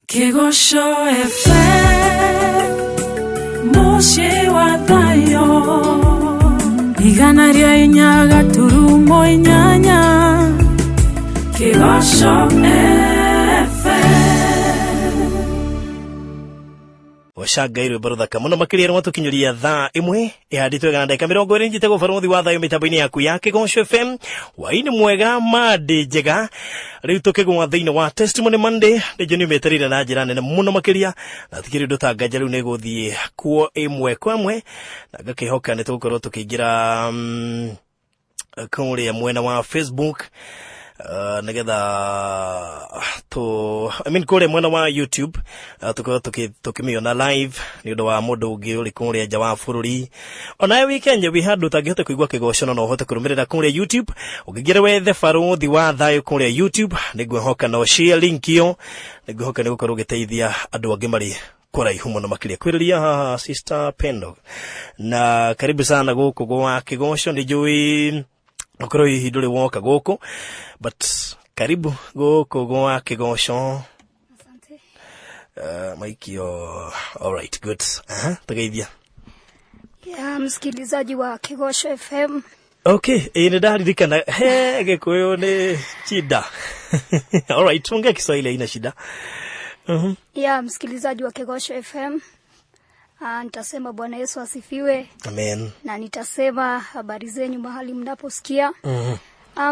Kĩgoco FM, mũciĩ wa thayũ, 104.8 Kĩgoco FM. Goca Ngai, rwĩmbo rũthaka mũno makĩria rwa tũkinyũria thaa 1 ĩhandĩtwo igana ndagĩka 20. Njĩtagwo Barũthi wa Thayũ mĩtambo-inĩ yaku ya Kĩgoco FM. Waini mwega, mandĩ njega. Rĩu tũkĩgwa thĩinĩ wa Testimony Monday, nĩnjũ nĩ ũmĩetereire na njĩra nene mũno makĩria, na tikĩrĩ ũndũ tanganja rĩu nĩ gũthiĩ kuo ĩmwe kwa ĩmwe, na ngakĩhoka nĩ tũgũkorwo tũkĩingĩra kũrĩa mwena wa Facebook nigetha tu, I mean, kũrĩa mwena wa YouTube, tukorwo tukĩmĩona live nĩ ũndũ wa mũndũ ũngĩ ũrĩ kũrĩa nja wa bũrũri. Onawe wĩ Kenya, wĩ handũ ũtangĩhota kũigua kĩgoco, no ũhote kũrũmĩrĩra kũrĩa YouTube ũngĩingĩra wethe Barũthi wa Thayũ kũrĩa YouTube. Nĩ ngwĩhoka no share link ĩyo, nĩ ngwĩhoka nĩ gũkorwo ũgĩteithia andũ angĩ marĩ kũraihu mũno makĩria. Kwĩrĩria haha Sister Pendo, na karibu sana gũkũ gwa Kĩgoco. Nĩ njũĩ okorwo hihi ndũrĩ woka gũkũ, but karibu gũkũ gwa Kĩgoco. Asante. Maikio, alright, good. Aha, tũgeithia. Ya msikilizaji wa Kigosho FM. Okay, ĩ nĩ ndaririkana he Gĩkũyũ nĩ shida. Alright, tuongea Kiswahili, haina shida. Ya msikilizaji wa Kigosho FM. Nitasema Bwana Yesu asifiwe. Amen. Na nitasema habari zenyu mahali mnaposikia.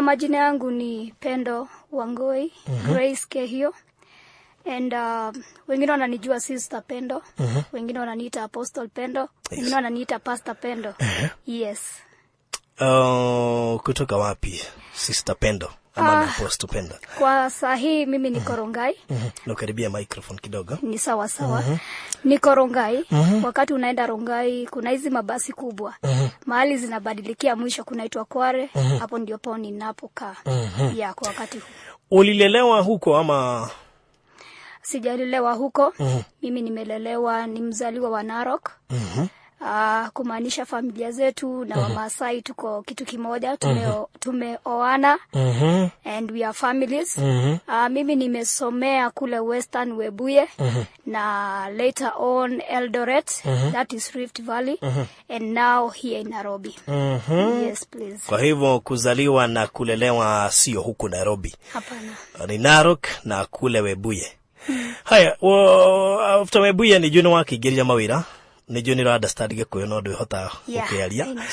Majina yangu ni Pendo Wangoi, Grace Kehio. And wengine wananijua Sister Pendo, wengine wananiita Apostle Pendo, wengine wananiita Pastor Pendo. Yes. Kutoka wapi, Sister Pendo ama ni Apostle Pendo? Kwa saa hii mimi niko Rongai. Na ukaribia microphone kidogo. Ni sawa sawa. Niko Rongai. Wakati unaenda Rongai kuna hizi mabasi kubwa. Mahali zinabadilikia mwisho kunaitwa Kware. Hapo ndipo ninapokaa. Ya kwa wakati huu. Ulilelewa huko ama? Sijalelewa huko. Mimi nimelelewa, ni mzaliwa wa Narok. Kumaanisha familia zetu na Wamasai tuko kitu kimoja, tumeoana and we are families. Mimi nimesomea kule Western Webuye na later on Eldoret, that is Rift Valley, and now here in Nairobi. Yes, please. Kwa hivyo kuzaliwa na kulelewa sio huku Nairobi? Hapana. Ni Narok na kule Webuye. Haya, after Webuye nĩ njũĩ nĩ wakĩingĩria mawĩra, nĩ njũĩ nĩ ũra understand Gĩkũyũ no ndwĩhotaga Yeah, gũkĩaria. haina.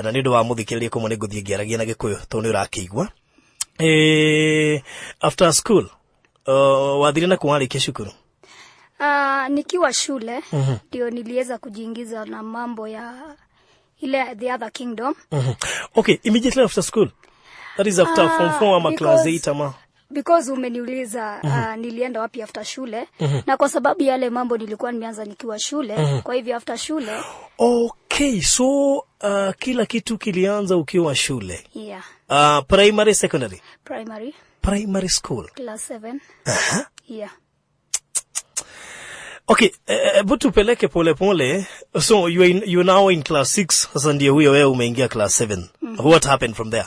Na nĩ ũndũ wa mũthikĩrĩria kũmwe nĩ ngũthiĩ ngĩaragia na Gĩkũyũ tondũ nĩ ũrakĩigua. After school, wathire na kũ warĩkia cukuru? Nikiwa shule ndio niliweza kujiingiza na mambo ya ile the other kingdom. Okay, immediately after school, that is after form 4 ama class 8 ama? Because umeniuliza nilienda wapi after shule, na kwa sababu yale mambo nilikuwa nimeanza nikiwa shule, kwa hivyo after shule. Okay, so kila kitu kilianza ukiwa shule? Yeah. Primary, secondary? Primary. Primary school. Class 7, yeah. Okay, hebu tupeleke pole pole. So you are now in class 6. Sasa ndiye huyo wewe umeingia class 7. What happened from there?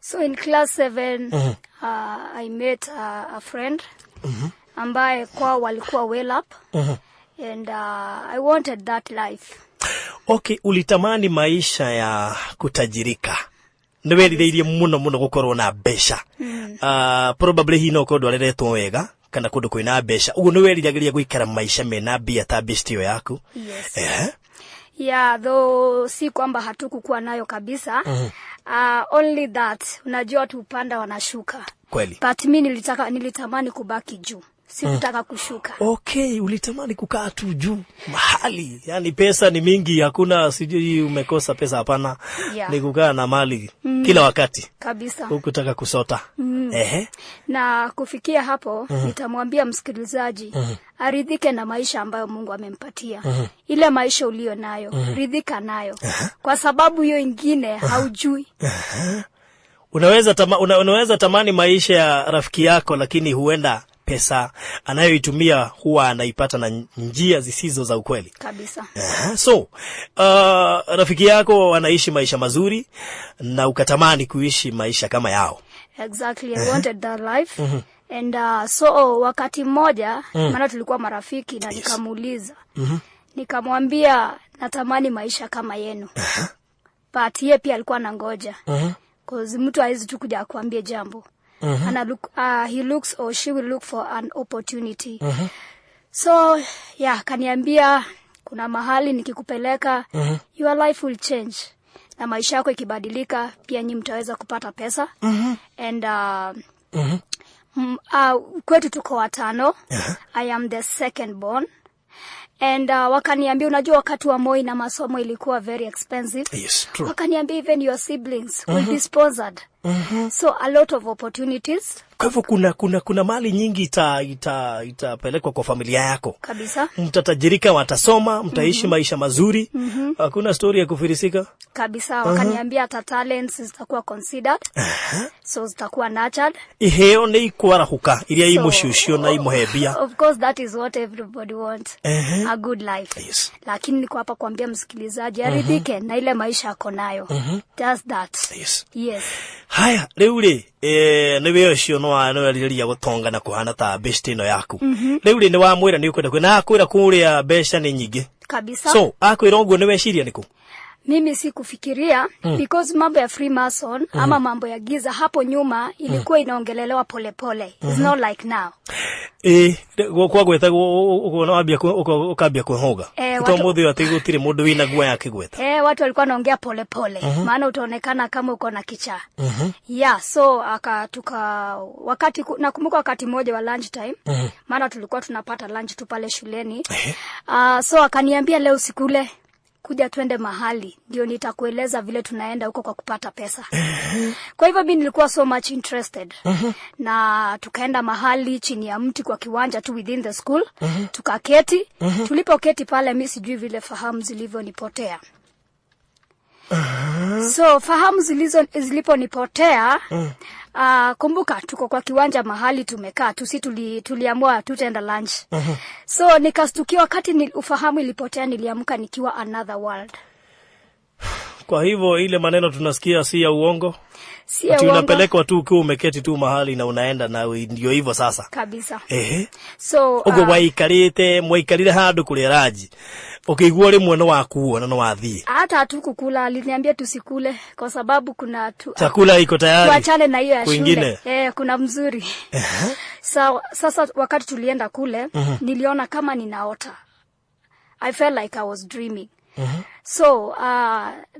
So in class 7 I met a friend ambaye kwao walikuwa well up and I wanted that life. Okay, ulitamani maisha ya kutajirika. Nĩ werirĩirie mũno mũno gũkorwo na mbeca. Probably hihi no ũkorwo ndwareretwo wega kana kũndũ kwĩna mbeca. Ũguo nĩ weriragĩria gũikara maisha mena mbia ta best ĩyo yaku. Yes. Eh? Yeah, though si kwamba hatukukuwa nayo kabisa. Only that unajua watu upanda wanashuka. Kweli. But mi nilitamani kubaki juu, sikutaka kushuka. Okay, ulitamani kukaa tu juu mahali, yani pesa ni mingi, hakuna sijui umekosa pesa, hapana. Yeah. Ni kukaa na mali kila wakati, Kabisa. hukutaka kusota. Ehe. Na kufikia hapo nitamwambia msikilizaji aridhike na maisha ambayo Mungu amempatia. Ile maisha uliyo nayo, ridhika nayo, kwa sababu hiyo ingine haujui. Unaweza tamani maisha ya rafiki yako, lakini huenda pesa anayoitumia huwa anaipata na njia zisizo za ukweli. Kabisa. Aha. So rafiki yako anaishi maisha mazuri na ukatamani kuishi maisha kama yao. Exactly, I wanted that life. And so wakati mmoja, maana tulikuwa marafiki na nikamuuliza, nikamwambia natamani maisha kama yenu, but ye pia alikuwa anangoja, cause mtu hawezi tu kuja akuambie jambo. Ana look, he looks or she will look for an opportunity. So yeah, kaniambia kuna mahali nikikupeleka, your life will change, na maisha yako ikibadilika pia nyi mtaweza kupata pesa. And kwetu tuko watano. I am the second born and wakaniambia, unajua wakati wa Moi na masomo ilikuwa very expensive. Yes, true. Wakaniambia even your siblings will be sponsored, so a lot of opportunities. Kwa hivyo kuna mali nyingi itapelekwa kwa familia yako. Kabisa. Mtatajirika, watasoma, mtaishi maisha mazuri. Hakuna story ya kufirisika. Kabisa. Wakaniambia hata talents zitakuwa considered, so zitakuwa nurtured. Iheo nĩ ikwarahuka iria So, imũcucio na imũhembia. Of course that is what everybody wants, a good life. Lakini niko hapa kuambia msikilizaji aridhike na ile maisha ako nayo, just that. Yes. Haya, rĩu rĩ, nĩ wĩ ũcio nĩ werirĩria gũtonga na kũhana ta best ĩno yaku. Rĩu rĩ, nĩ wamwĩra nĩ ũkwenda kwĩ na akwĩra kũrĩa mbeca nĩ nyingĩ. Kabisa. So akwĩra ũguo, nĩ weciria nĩkũ? Mimi sikufikiria, because mambo ya Freemason ama mambo ya giza hapo nyuma ilikuwa inaongelelewa polepole. It's not like now. Ĩ kwa gweta ũguo wambia ũkambia kwĩhũga. To mũthĩ ũyũ atĩ gũtirĩ mũndũ wĩna guoya akĩgweta. Eh, watu walikuwa wanaongea polepole, maana utaonekana kama uko na kichaa. Yeah, so aka tuka wakati nakumbuka wakati mmoja wa lunch time, maana tulikuwa tunapata lunch tu pale shuleni. So akaniambia, leo usikule, kuja twende mahali ndio nitakueleza vile tunaenda huko kwa kupata pesa. Kwa hivyo mi nilikuwa so much interested, na tukaenda mahali chini ya mti kwa kiwanja tu within the school, tukaketi. Tulipoketi pale, mi sijui vile fahamu zilivyonipotea. So fahamu ziliponipotea, kumbuka tuko kwa kiwanja mahali tumekaa tu, si tuliamua tutaenda lunch. So nikastukia wakati ufahamu ilipotea, niliamka nikiwa another world. Kwa hivyo ile maneno tunasikia si ya uongo. Si ya Ati uongo. Unapelekwa tu ukiwa umeketi tu mahali na unaenda na ndio hivyo sasa. Kabisa. Ehe. So ũguo waikarĩte, mwaikarire handũ kũrĩa ranji, ũkĩigua rĩmwe nĩ wakuo na nĩ wathiĩ. Hata hatukukula, aliniambia tusikule kwa sababu kuna tu, Chakula iko tayari. Tuachane na hiyo ya Kwingine. shule. Eh, kuna mzuri. Sasa wakati tulienda kule, niliona kama ninaota. I felt like I was dreaming. So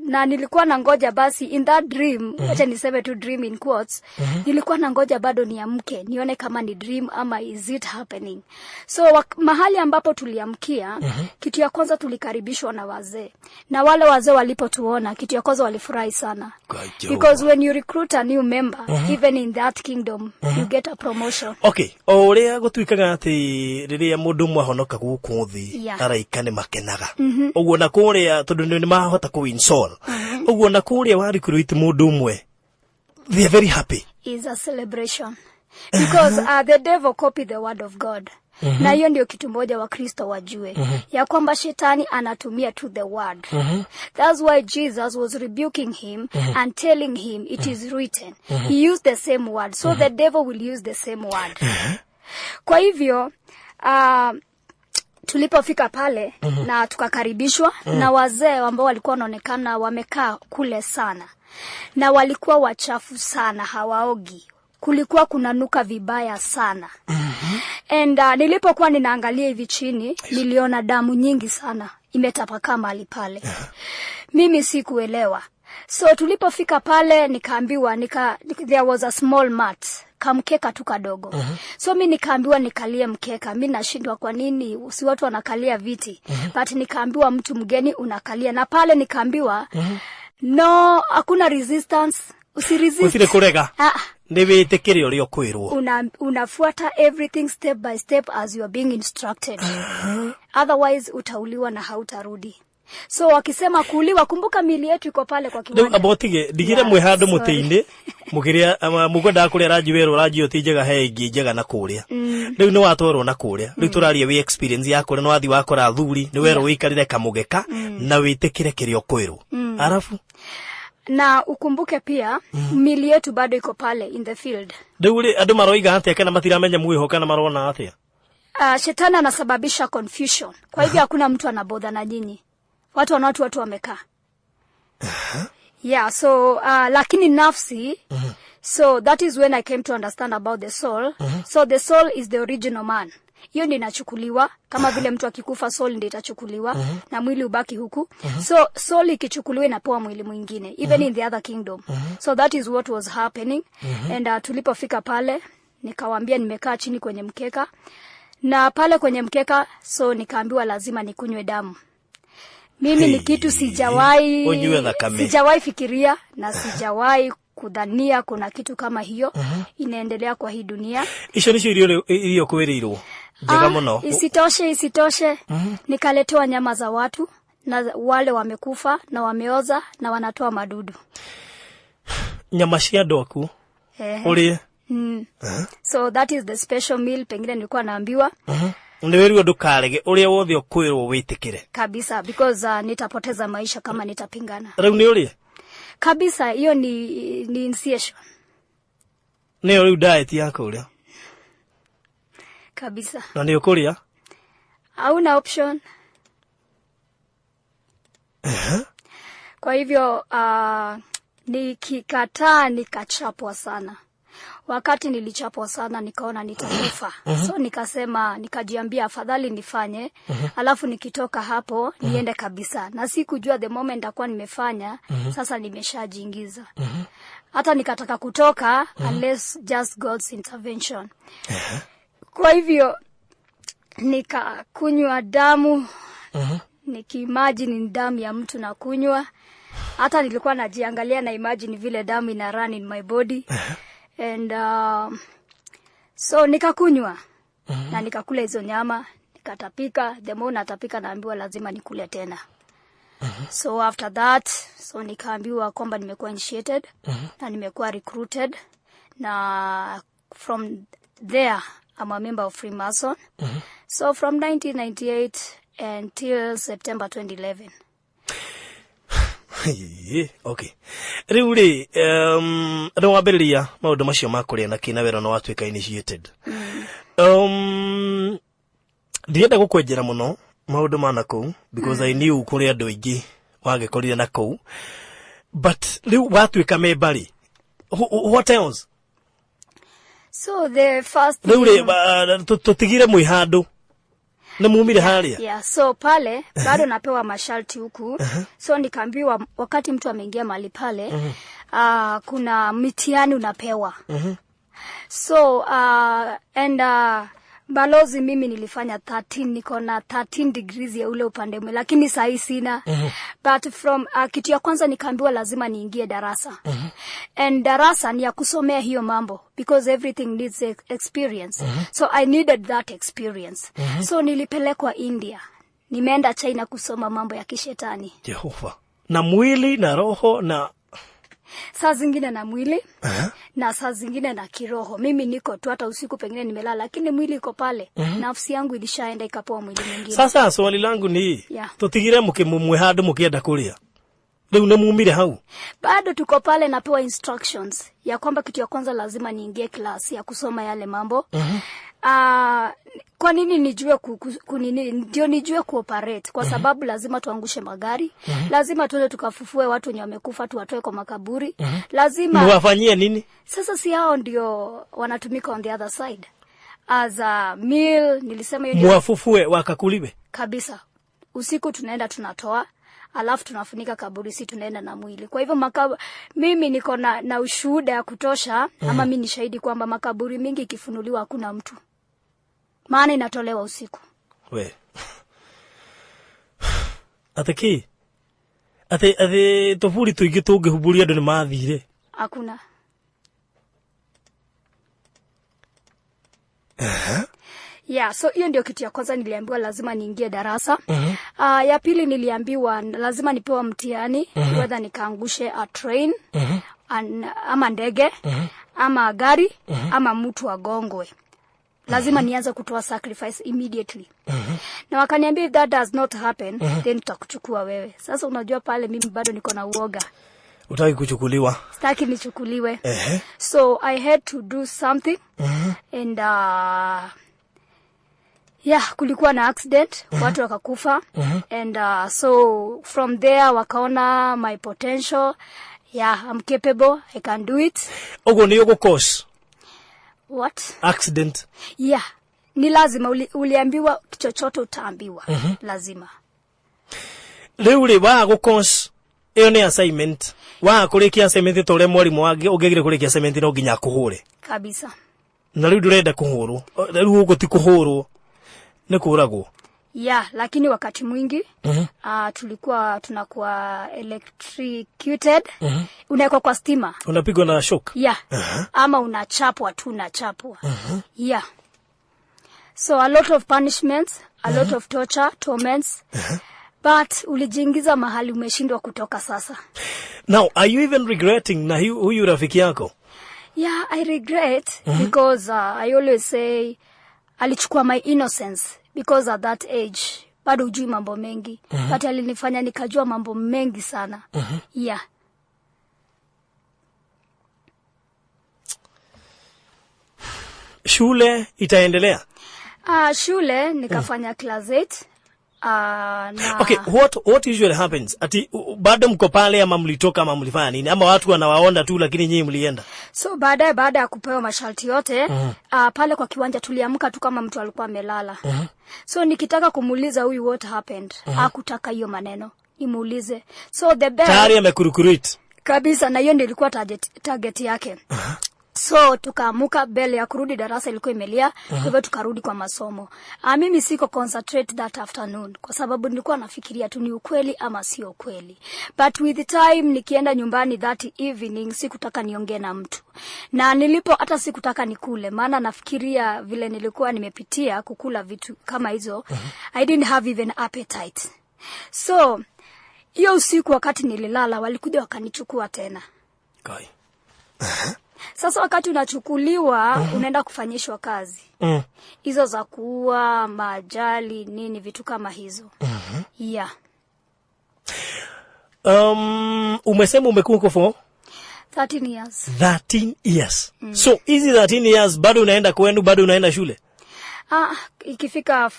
na nilikuwa na ngoja basi in that dream, wacha niseme tu dream in quotes, nilikuwa na ngoja bado niamke nione kama ni dream ama is it happening. So mahali ambapo tuliamkia, kitu ya kwanza tulikaribishwa na wazee, na wale wazee walipotuona, kitu ya kwanza walifurahi sana, Kwa Jehova. because when you recruit a new member, even in that kingdom, you get a promotion. Okay, o ũrĩa gũtuĩkaga atĩ rĩrĩa mũndũ ũmwe ahonoka gũkũ thĩ, araika nĩ makenaga ũguo na kũrĩa, tondũ nĩ mahota kũ win soul, ũguo na kũrĩa wa recruit mũndũ ũmwe, they are very happy. Is a celebration because the devil copied the word of God. Na hiyo ndio kitu moja Wakristo wajue, ya kwamba shetani anatumia tu the word. That's why Jesus was rebuking him and telling him, "It is written." He used the same word, so the devil will use the same word. Kwa hivyo tulipofika pale na tukakaribishwa na wazee ambao walikuwa wanaonekana wamekaa kule sana na walikuwa wachafu sana, hawaogi, kulikuwa kunanuka vibaya sana. And nilipokuwa ninaangalia hivi chini, niliona damu nyingi sana imetapakaa mahali pale. Mimi sikuelewa. So tulipofika pale nikaambiwa there was a small mat, kamkeka tu kadogo. So mi nikaambiwa nikalie mkeka. Mi nashindwa kwa nini, si watu wanakalia viti? But nikaambiwa mtu mgeni unakalia, na pale nikaambiwa no, hakuna resistance, usiresist. Gũtirĩ kũrega. Ah, nĩ wĩtĩkĩre ũrĩa ũkwĩrwo. Unafuata everything step by step as you are being instructed, otherwise utauliwa na hautarudi. So wakisema kuuliwa, kumbuka mili yetu iko pale kwa Rĩu kiwanja. amba ũtige ndigire Yeah, mwĩ handũ sorry. mũtĩ-inĩ mũkĩrĩa mũkwendaga kũrĩa ranji, werwo ranji ĩyo ti njega, he ĩngĩ njega na kũrĩa. Rĩu nĩ watwarwo na kũrĩa, rĩu tũraria wĩ experience ya kũrĩa, nĩ wathiĩ wakora athuri, nĩ werwo wĩikarĩre kamũgeka na wĩtĩkĩre kĩrĩa ũkwĩrwo, arabu? Na ukumbuke pia mili yetu bado iko pale in the field. Rĩu rĩ, andũ maroiga atĩa kana matiramenya mwĩho kana marona atĩa? Shetani anasababisha confusion. Kwa hivyo hakuna mtu anabother na nyinyi. Watu wanaona tu watu wamekaa. Yeah, so lakini nafsi, so that is when I came to understand about the soul. So the soul is the original man. Hiyo ndio inachukuliwa kama vile mtu akikufa, soul ndio itachukuliwa na mwili ubaki huku. So soul ikichukuliwa inapewa mwili mwingine, even in the other kingdom. So that is what was happening. And tulipofika pale, nikawaambia nimekaa chini kwenye mkeka, na pale kwenye mkeka, so nikaambiwa lazima nikunywe damu. Mimi ni kitu sijawahi Unywe thakame. Sijawahi fikiria na sijawahi kudhania kuna kitu kama hiyo inaendelea kwa hii dunia. Icio nĩcio irio iria ũkwĩrĩirwo njega Ah, mũno. Isitoshe, nikaletewa nyama za watu na wale wamekufa na wameoza na wanatoa madudu. Nyama cia andũ aku ũrĩe? So that is the special meal pengine nilikuwa naambiwa. Nĩ wĩrirwo ndũkarege, ũrĩa wothe ũkwĩrwo wĩtĩkĩre. Kabisa, because nitapoteza maisha kama nitapingana. Rĩu nĩ ũrĩe? Kabisa, hiyo ni initiation. Nĩyo rĩu diet ya kũrĩa? Kabisa. Na nĩ ũkũrĩa? Hauna option. Kwa hivyo nikikataa nikachapwa sana. Wakati nilichapwa sana, nikaona nitakufa. So nikasema, nikajiambia afadhali nifanye, alafu nikitoka hapo niende kabisa. Na sikujua the moment nitakuwa nimefanya, sasa nimeshajiingiza. Hata nikataka kutoka unless just God's intervention. Kwa hivyo nikakunywa damu, nikiimagine ni damu ya mtu na kunywa. Hata nilikuwa najiangalia na imagine vile damu ina run in my body. And so nikakunywa na nikakula hizo nyama, nikatapika. The more natapika, naambiwa lazima nikule tena. So after that, so nikaambiwa kwamba nimekuwa initiated na nimekuwa recruited, na from there I'm a member of Freemason. So from 1998 until September 2011. Ĩĩ, okay, rĩu rĩ, nĩ wambĩrĩria maũndũ macio ma kũrĩa na kĩna wĩra, nĩ watuĩka initiated. Ndirenda gũkwenjera mũno maũndũ ma nakũu because I knew kũrĩ andũ aingĩ wagĩkorire na kũu, but rĩu watuĩka member rĩ, what else? So the first Rĩu rĩ, tũtigire mwĩ handũ, nĩ mumire harĩa? Yeah, so pale bado napewa masharti huku. So nikaambiwa wakati mtu ameingia mahali pale, kuna mitihani unapewa. So and balozi, mimi nilifanya 13, niko na 13 degrees ya ule upande mwe, lakini sahii sina. But from kitu ya kwanza nikaambiwa lazima niingie darasa, and darasa ni ya kusomea hiyo mambo because everything needs experience. So I needed that experience. So nilipelekwa India, nimeenda China kusoma mambo ya kishetani. Jehova, na mwili na roho na Saa zingine na mwili na saa zingine na kiroho. Mimi niko tu, hata usiku pengine nimelala, lakini mwili iko pale. Nafsi yangu ilishaenda ikapoa mwili mwingine. Sasa swali langu ni, tutigire mukimumwe handu mukienda kuria, riu nĩ mumire hau? Bado tuko pale, napewa instructions ya kwamba kitu ya kwanza lazima niingie class ya kusoma yale mambo. Kwa nini nijue kunini? Ndio nijue kuoperate, kwa sababu lazima tuangushe magari, lazima tuende tukafufue watu wenye wamekufa, tuwatoe kwa makaburi, lazima Niwafanyie nini? Sasa si hao ndio wanatumika on the other side as a meal? Nilisema hiyo ndio Mwafufue wakakuliwe? Kabisa. Usiku tunaenda tunatoa, alafu tunafunika kaburi, si tunaenda na mwili. Kwa hivyo mimi niko na ushuhuda ya kutosha, ama mi ni shahidi kwamba makaburi mingi ikifunuliwa hakuna mtu, maana inatolewa usiku. We, atĩ kĩ, atĩ tũburi tũingĩ tũngĩhumbũria andũ nĩ mathire? Hakuna. Yeah, so hiyo ndio kitu ya kwanza niliambiwa, lazima niingie darasa. Ya pili niliambiwa lazima nipewa mtihani, whether nikaangushe a train, ama ndege, ama gari, ama mtu agongwe. Lazima nianze kutoa sacrifice immediately. Na wakaniambia if that does not happen, then tutakuchukua wewe. Sasa unajua pale mimi bado niko na uoga. Utaki kuchukuliwa. Sitaki nichukuliwe. So I had to do something and yeah, kulikuwa na accident, watu wakakufa, and so from there wakaona my potential. Yeah, I'm capable, I can do it. Ũguo nĩ ũgũ What? Accident. Yeah, ni lazima uliambiwa chochote utaambiwa. Lazima. Rĩu rĩ, waga gũ ĩyo nĩ assignment, waga kũrĩkia assignment ta ũrĩa mwarimũ ũngĩagire kũrĩkia assignment no nginya akũhũre. Kabisa. Na rĩu ndũrenda kũhũrwo, rĩu gũkũ ti kũhũrwo, nĩ kũragwo. Yeah, lakini wakati mwingi tulikuwa tunakuwa electrocuted, unawekwa kwa stima. Unapigwa na shock. Yeah, ama unachapwa tu, unachapwa. Yeah, so a lot of punishments, a lot of torture, torments, but ulijiingiza mahali umeshindwa kutoka sasa. Now, are you even regretting na huyu rafiki yako? Yeah, I regret because I always say alichukua my innocence, because at that age bado hujui mambo mengi, but alinifanya nikajua mambo mengi sana. Yeah. Shule itaendelea? Shule nikafanya class 8 na Okay, what usually happens, ati bado mko pale ama mlitoka ama mlifanya nini, ama watu wanawaona tu lakini nyinyi mlienda? So baadaye, baada ya kupewa masharti yote, pale kwa kiwanja tuliamka tu kama mtu alikuwa amelala. So nikitaka kumuuliza huyu what happened, hakutaka hiyo maneno nimuulize. So the bell Tayari amekurecruit. Kabisa, na hiyo ndio ilikuwa target yake. So tukaamuka, bell ya kurudi darasa ilikuwa imelia, kwa hivyo tukarudi kwa masomo. Mimi siko concentrate that afternoon kwa sababu nilikuwa nafikiria tu ni ukweli ama sio ukweli. But with the time nikienda nyumbani that evening, sikutaka niongee na mtu, na nilipo hata sikutaka nikule, maana nafikiria vile nilikuwa nimepitia kukula vitu kama hizo. I didn't have even appetite. So hiyo usiku wakati nililala, walikuja wakanichukua tena. Kai. Sasa wakati unachukuliwa, unaenda kufanyishwa kazi hizo za kuua, maajali, nini, vitu kama hizo. Yeah. Umesema umekuwa huko for 13 years. 13 years. So hizi 13 years bado unaenda kwenu, bado unaenda shule? Ah, ikifika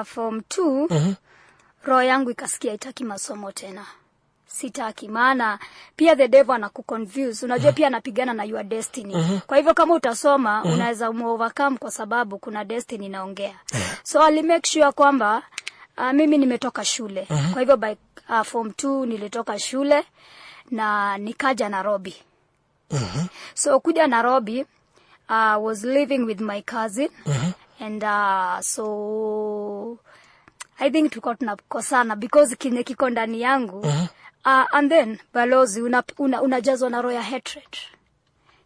form 2, roho yangu ikasikia itaki masomo tena. Sitaki, maana pia the devil anakuconfuse. Unajua pia anapigana na your destiny. Kwa hivyo kama utasoma, unaweza overcome kwa sababu kuna destiny inaongea. So ali make sure kwamba mimi nimetoka shule. Kwa hivyo by form 2 nilitoka shule na nikaja Nairobi. So kuja Nairobi, I was living with my cousin and so I think tulikuwa tunakosana because kinye kiko ndani yangu, and then balozi, unajazwa na roho ya hatred.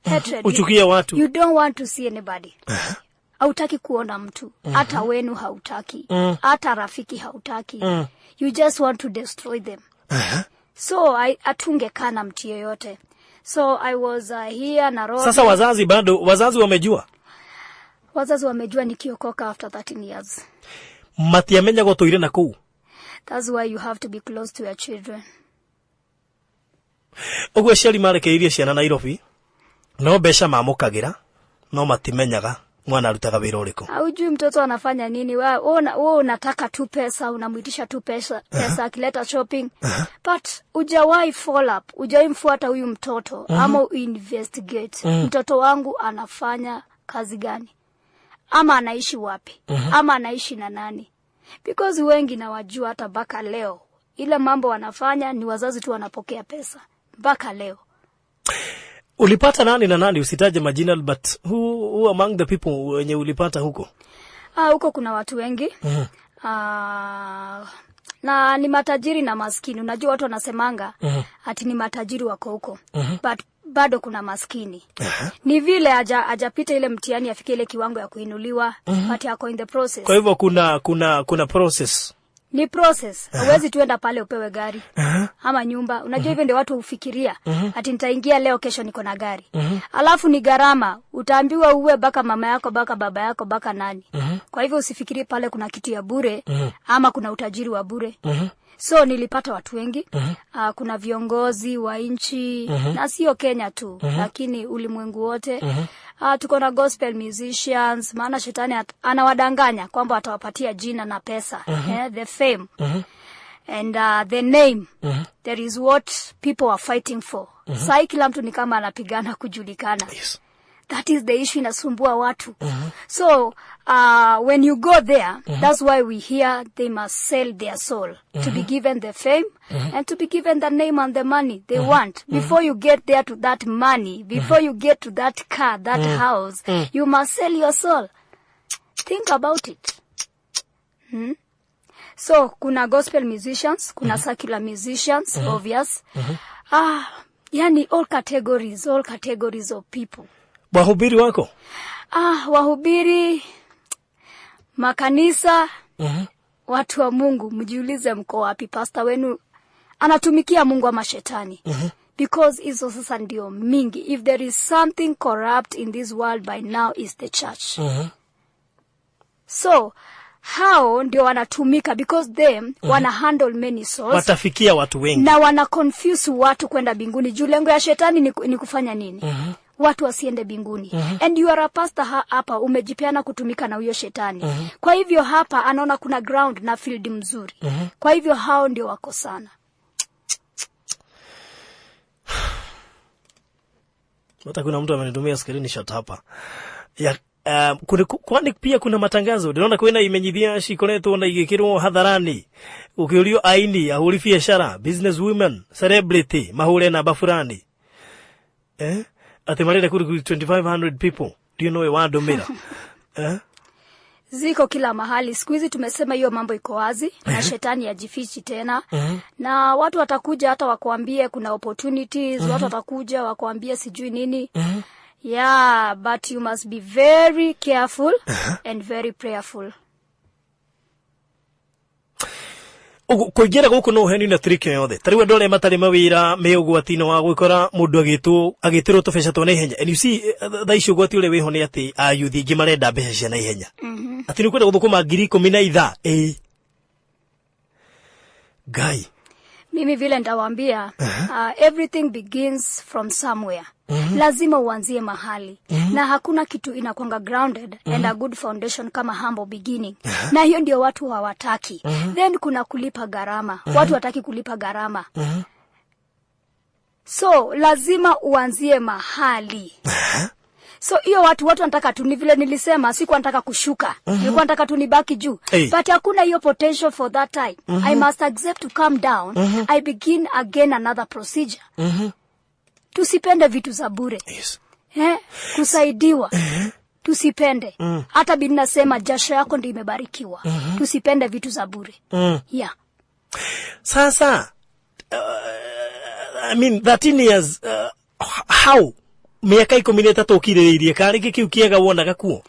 Hatred. Uchukie watu. You don't want to see anybody. Hautaki kuona mtu, hata wenu hautaki, hata rafiki hautaki. You just want to destroy them. So hatungekaa na mtu yeyote. So I was here Nairobi. Sasa wazazi bado, wazazi wamejua? Wazazi wamejua nikiokoka after 13 years. Matiamenya gũtũire na kũu. That's why you have to be close to your children. Ũguo aciari marekereirie ciana Nairobi, no mbeca mamũkagĩra, no matimenyaga mwana arutaga wĩra ũrĩkũ. Haujui mtoto anafanya nini. Wewe unataka tu pesa, unamuitisha tu pesa, pesa akileta shopping. But hujawahi follow up, hujawahi mfuata huyu mtoto ama uinvestigate. Mtoto wangu anafanya kazi gani? Ama anaishi wapi? Ama anaishi na nani? Because wengi nawajua hata mpaka leo. Ile mambo wanafanya ni wazazi tu wanapokea pesa mpaka leo. Ulipata nani na nani? Usitaje majina, but who among the people wenye ulipata huko? Ah, huko kuna watu wengi. Ah, na ni matajiri na maskini. Unajua watu wanasemanga ati ni matajiri wako huko. But bado kuna maskini. Ni vile hajapita ile mtihani afike ile kiwango ya kuinuliwa, but ako in the process. Kwa hivyo kuna process. Ni process. Huwezi tuenda pale upewe gari ama nyumba. Unajua hivyo ndio watu hufikiria, ati nitaingia leo, kesho niko na gari. Alafu ni gharama, utaambiwa uwe baka mama yako, baka baba yako, baka nani. Kwa hivyo usifikirie pale kuna kitu ya bure ama kuna utajiri wa bure. So nilipata watu wengi. Kuna viongozi wa nchi, na sio Kenya tu, lakini ulimwengu wote. Tuko na gospel musicians, maana shetani anawadanganya kwamba atawapatia jina na pesa, the fame and the name. There is what people are fighting for. Sai kila mtu ni kama anapigana kujulikana. That is the issue inasumbua watu. So when you go there, that's why we hear they must sell their soul to be given the fame and to be given the name and the money they want. Before you get there to that money, before you get to that car, that house, you must sell your soul. Think about it. So kuna gospel musicians, kuna secular musicians, obvious. Ah, yani all categories of people. Wahubiri wako? Ah, wahubiri, makanisa, watu wa Mungu, mjiulize mko wapi? Pasta wenu anatumikia Mungu ama shetani? Because hizo sasa ndio mingi. If there is something corrupt in this world by now, is the church. So hao ndio wanatumika because them wana handle many souls Watafikia watu wengi. Na wana confuse watu kwenda mbinguni, juu lengo ya shetani ni kufanya nini? Watu wasiende mbinguni. And you are a pastor hapa umejipeana kutumika na huyo shetani. Kwa hivyo hapa anaona kuna ground na field mzuri. Kwa hivyo hao ndio wako sana. Hata kuna mtu amenitumia screenshot hapa ya kwani pia kuna matangazo ndĩrona kwĩna imenyithia cikoretwo na igĩkĩrwo hadharani ũkĩũrio aini, ahũri biacara, business women, celebrity mahũre namba fulani, atĩ marenda kũ recruit 2500 people. Ndio nowe wandũmĩra, eh? Ziko kila mahali siku hizi. Tumesema hiyo mambo iko wazi na shetani hajifichi tena, na watu watakuja hata wakuambie kuna opportunities. Watu watakuja wakuambie sijui nini. Yeah, but you must be very careful and very prayerful. Ũguo kũingĩra gũkũ no ũheanio na trick yothe. Ta rĩu andũ arĩa matarĩ mawĩra me ũgwati-inĩ wa gwĩkora mũndũ agĩtwo agĩtĩrwo tũbeca twa naihenya. And you see, thaa ici ũgwati ũrĩa wĩho nĩ atĩ ayuthi aingĩ marenda mbeca cia naihenya, atĩ nĩ ũkwenda gũthũkũma 10,000 ithaa ĩĩ Ngai. Mimi vile nitawaambia, everything begins from somewhere. Lazima uanzie mahali, na hakuna kitu inakwanga grounded and a good foundation kama humble beginning, na hiyo ndio watu hawataki. Then kuna kulipa gharama. Watu wataki kulipa gharama, so lazima uanzie mahali. So hiyo watu wanataka tu, ni vile nilisema, sikuwa nataka kushuka, nilikuwa nataka tu nibaki juu. Hey. But hakuna hiyo potential for that time. I must accept to come down. I begin again another procedure. Tusipende vitu za bure. Kusaidiwa tusipende. Hata Biblia inasema jasho yako ndio imebarikiwa. Tusipende vitu za bure. Yeah. Sasa I mean, 13 years, how mĩaka 13 ũkirĩrĩirie karĩ kĩ kĩu kĩega wonaga kuo?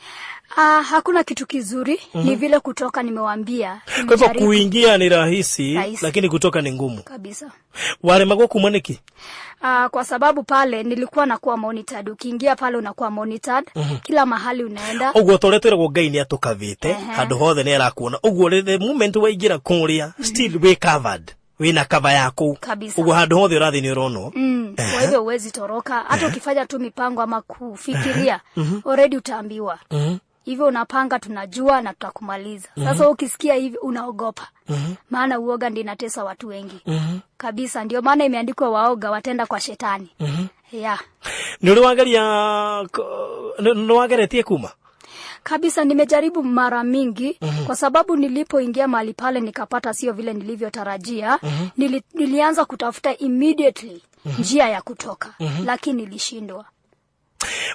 Ah, hakuna kitu kizuri. Ni vile kutoka nimewambia. Kwa hivyo Nilijaribu. Kuingia ni rahisi, Rahisi. Lakini kutoka ni ngumu. Kabisa. Waremagwo kuma nĩkĩ? Kwa sababu pale nilikuwa nakuwa monitored. Ukiingia pale unakuwa monitored kila mahali unaenda. Ũguo ta ũrĩa twĩragwo Ngai nĩ atũkavĩte handũ hothe nĩ arakuona ũguo, the moment waingĩra kũrĩa, still wĩ covered, wĩna cover yaku. Kabisa. Ũguo handũ hothe ũrathiĩ nĩ ũronwo. Kwa hivyo huwezi toroka. Hata ukifanya tu mipango ama kufikiria, already utaambiwa hivyo unapanga, tunajua na tutakumaliza. Sasa ukisikia hivi unaogopa, maana uoga ndio inatesa watu wengi kabisa. Ndio maana imeandikwa waoga watenda kwa shetani. Yeah. Nĩ ũrĩ wageria nĩ wageretie kuma? Kabisa, nimejaribu mara mingi, kwa sababu nilipoingia mahali pale nikapata sio vile nilivyotarajia. Nilianza kutafuta immediately njia ya kutoka, lakini nilishindwa.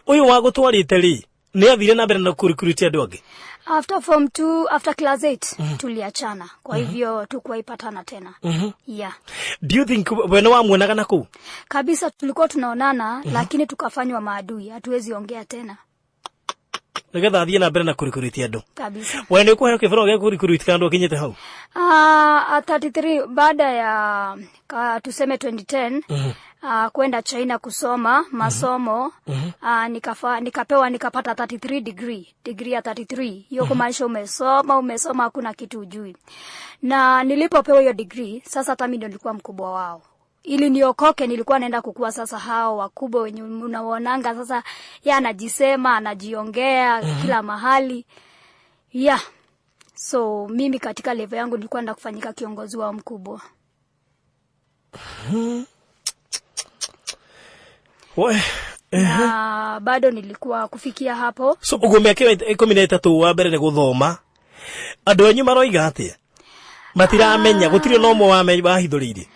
Ũyũ wagũtwarĩte rĩ, nĩ athire na mbere na kũrikurutia andũ angĩ? After form 2, after class 8, tuliachana. Kwa hivyo tukuwaipatana tena. Yeah. Do you think we nĩ wamuonaga na kũu? Kabisa, tulikuwa tunaonana, lakini tukafanywa maadui, hatuwezi ongea tena. Nigetha athiĩ na mbere na kũrikuruti andũ. Kabisa. We nĩ ũkũheo kĩbaro gĩa kũrikuruti kana ndwakinyĩte hau? 33 baada ya tuseme 2010 kwenda China kusoma masomo, nikapewa nikapata 33 degree ya 33. Hiyo kumaanisha umesoma hakuna kitu ujui. Na nilipopewa hiyo degree, sasa hata mimi ndio nilikuwa mkubwa wao. Ili niokoke nilikuwa naenda kukua sasa hao wakubwa wenye unaonanga sasa yeye anajisema, anajiongea kila mahali. Yeah. So mimi katika level yangu nilikuwa naenda kufanyika kiongozi wao mkubwa. We. Na bado nilikuwa kufikia hapo. So uguo mĩaka 13 wa mbere nĩ gũthoma. Andũ anyu maroiga atĩa? Matiramenya, gũtirĩ na ũmwe wahithũrĩirie.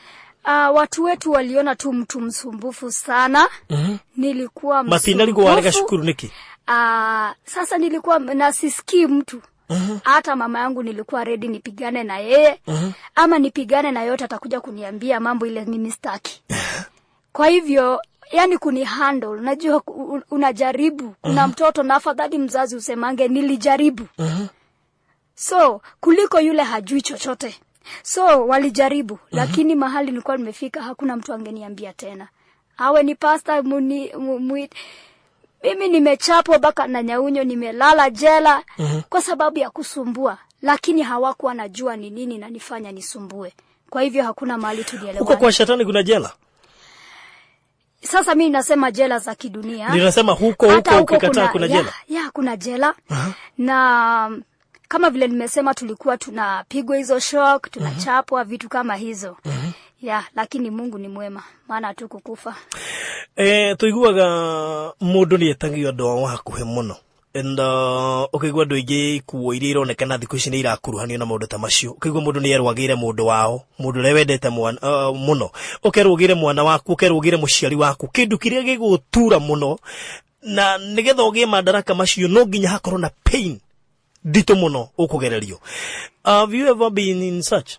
Watu wetu waliona tu mtu msumbufu sana. Nilikuwa Matinarigwo warega msumbufu. cukuru nĩkĩ? Sasa nilikuwa na sisikii mtu. Hata mama yangu nilikuwa ready nipigane na yeye. Ama nipigane na yote atakuja kuniambia mambo ile mimi sitaki. Kwa hivyo yani kunihandle, unajua unajaribu. Kuna mtoto na afadhali mzazi usemange nilijaribu. So kuliko yule hajui chochote. So walijaribu, lakini mahali nilikuwa nimefika hakuna mtu angeniambia tena. Awe ni pastor mimi nimechapwa mpaka na nyaunyo, nimelala jela kwa sababu ya kusumbua, lakini hawakuwa najua ni nini na nifanya nisumbue. Kwa hivyo hakuna mahali tulielewana. Huko kwa shetani kuna jela? Sasa mimi nasema jela za kidunia. Ninasema huko Hata huko ukikataa kuna jela. Ya, kuna jela. Na kama vile nimesema tulikuwa tunapigwa hizo shock, tunachapwa vitu kama hizo. Ya, lakini Mungu ni mwema, maana hatukukufa. Tuiguaga mũndũ nĩ etagio andũ ao hakuhĩ mũno. And ũkaigua andũ aingĩ ikuo iria ironekana thikũ ici nĩ irakuruhanio na maũndũ ta macio. Ũkaigua mũndũ nĩ erwo agĩre mũndũ wao, mũndũ ũrĩa wendete mũno. Ũkerwo ũgĩre mwana waku, ũkerwo ũgĩre mũciari waku, kĩndũ kĩrĩa gĩgũtura mũno. Na nĩgetha ũgĩe madaraka macio no nginya hakorwo na pain nditũ mũno ũkũgererio. Have you ever been in such?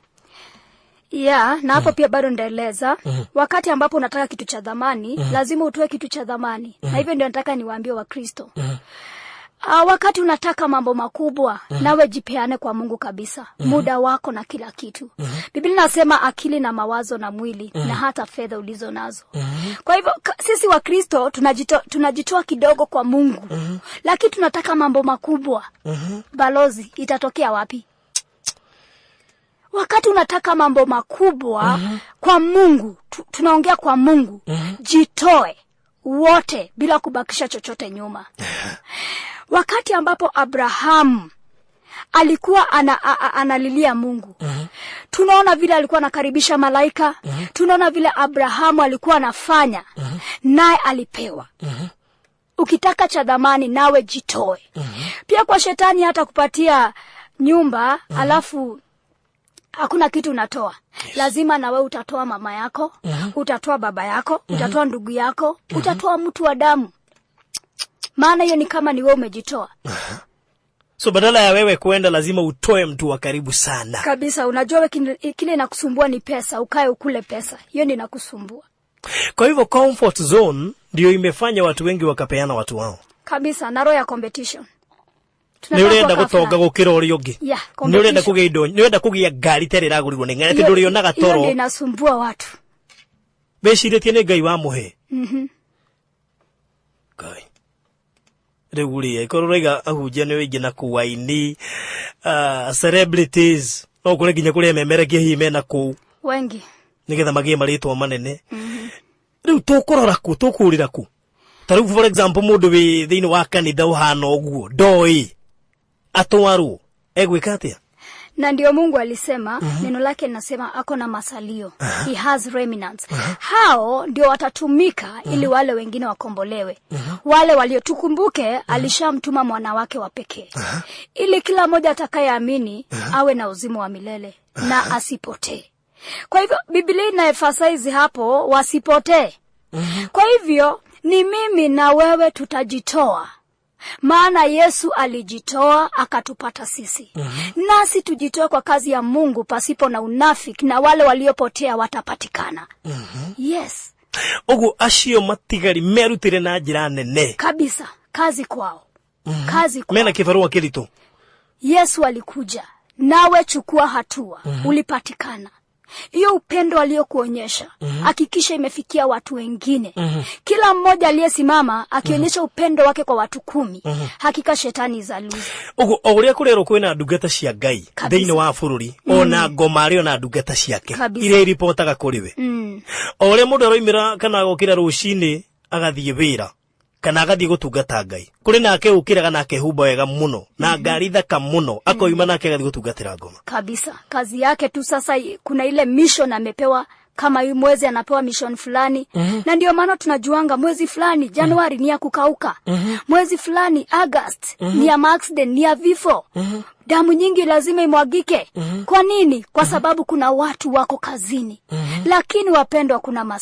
Yeah, na hapo pia bado ndaeleza. Wakati ambapo unataka kitu cha dhamani, lazima utoe kitu cha dhamani. Na hivyo ndio nataka niwaambie Wakristo. Wakati unataka mambo makubwa, nawe jipeane kwa Mungu kabisa. Muda wako na kila kitu. Biblia inasema akili na mawazo na mwili na hata fedha ulizo nazo. Kwa hivyo sisi Wakristo tunajitoa kidogo kwa Mungu. Lakini tunataka mambo makubwa. Balozi itatokea wapi? Wakati unataka mambo makubwa kwa Mungu, tunaongea kwa Mungu, jitoe wote bila kubakisha chochote nyuma. Wakati ambapo Abrahamu alikuwa analilia Mungu, tunaona vile alikuwa anakaribisha malaika, tunaona vile Abrahamu alikuwa anafanya, naye alipewa. Ukitaka cha dhamani nawe jitoe. Pia kwa shetani hata kupatia nyumba, alafu hakuna kitu unatoa. Lazima na wewe utatoa mama yako, utatoa baba yako, utatoa ndugu yako, utatoa mtu wa damu. Maana hiyo ni kama ni wewe umejitoa. So badala ya wewe kuenda lazima utoe mtu wa karibu sana. Kabisa, unajua wewe kile inakusumbua ni pesa, ukae ukule pesa. Hiyo ndio inakusumbua. Kwa hivyo comfort zone ndio imefanya watu wengi wakapeana watu wao. Kabisa, na roho ya competition. Nĩ ũrenda gũtonga gũkĩra ũrĩa ũngĩ. Yeah, Nĩ ũrenda competition. kũgĩa indo, nĩ ũrenda kũgĩa ngari ta ĩrĩa ĩragũrirwo nĩ ng'ania, atĩ ndũrĩonaga Hiyo toro. ndio inasumbua watu. Wĩcirĩtie nĩ Ngai wamũhe. Ngai. Rĩu rĩ, angĩkorwo ũrauga ahunjia nĩ aingĩ na kũu aini, celebrities, no ũkore nginya kũrĩa memerekia hihi mena kũu. Wengi. Nĩgetha magĩe marĩtwa manene. Rĩu tũkũrora kũ, tũkũrĩra kũ? Ta rĩu for example mũndũ wĩ thĩinĩ wa kanitha ũhana ũguo, ndoĩ, atwarwo, egwĩka atĩa? Na ndio Mungu alisema, neno lake linasema ako na masalio. He has remnants. Hao ndio watatumika ili wale wengine wakombolewe. Wale walio, tukumbuke, alishamtuma mwana wake wa pekee. Ili kila mmoja atakayeamini awe na uzima wa milele na asipotee. Kwa hivyo Biblia ina emphasize hapo wasipotee. Kwa hivyo ni mimi na wewe tutajitoa. Maana Yesu alijitoa akatupata sisi. Nasi tujitoe kwa kazi ya Mungu pasipo na unafiki, na wale waliopotea watapatikana. Yes. Ogu acio matigari merutire na njira nene. Kabisa, kazi kwao. Kazi kwa Mena kibarua kĩritũ. Yesu alikuja, nawe chukua hatua. Ulipatikana. Hiyo upendo aliyokuonyesha, hakikisha imefikia watu wengine. Kila mmoja aliyesimama akionyesha upendo wake kwa watu 10, hakika shetani izaluza. Ũguo o ũrĩa kũrerwo kwĩna ndungata cia Ngai Kabisa. thĩinĩ wa bũrũri, ona ngoma arĩ ona ndungata ciake Kabisa. iria iripotaga kũrĩ we. O ũrĩa mũndũ aroimĩra kana agokĩra rũcinĩ agathiĩ wĩra kana agathiĩ gũtungata Ngai, kũrĩ nake ũkĩraga na akehumba wega mũno na ngari thaka mũno, akoima nake agathiĩ gũtungatĩra ngoma. Kabisa. Kazi yake tu sasa, kuna ile mission amepewa, kama hii mwezi anapewa mission fulani. Na ndio maana tunajuanga mwezi fulani Januari ni ya kukauka, mwezi fulani August ni ya accident, ni ya vifo, damu nyingi lazima imwagike. Kwa nini? Kwa sababu kuna watu wako kazini. Lakini wapendwa, kuna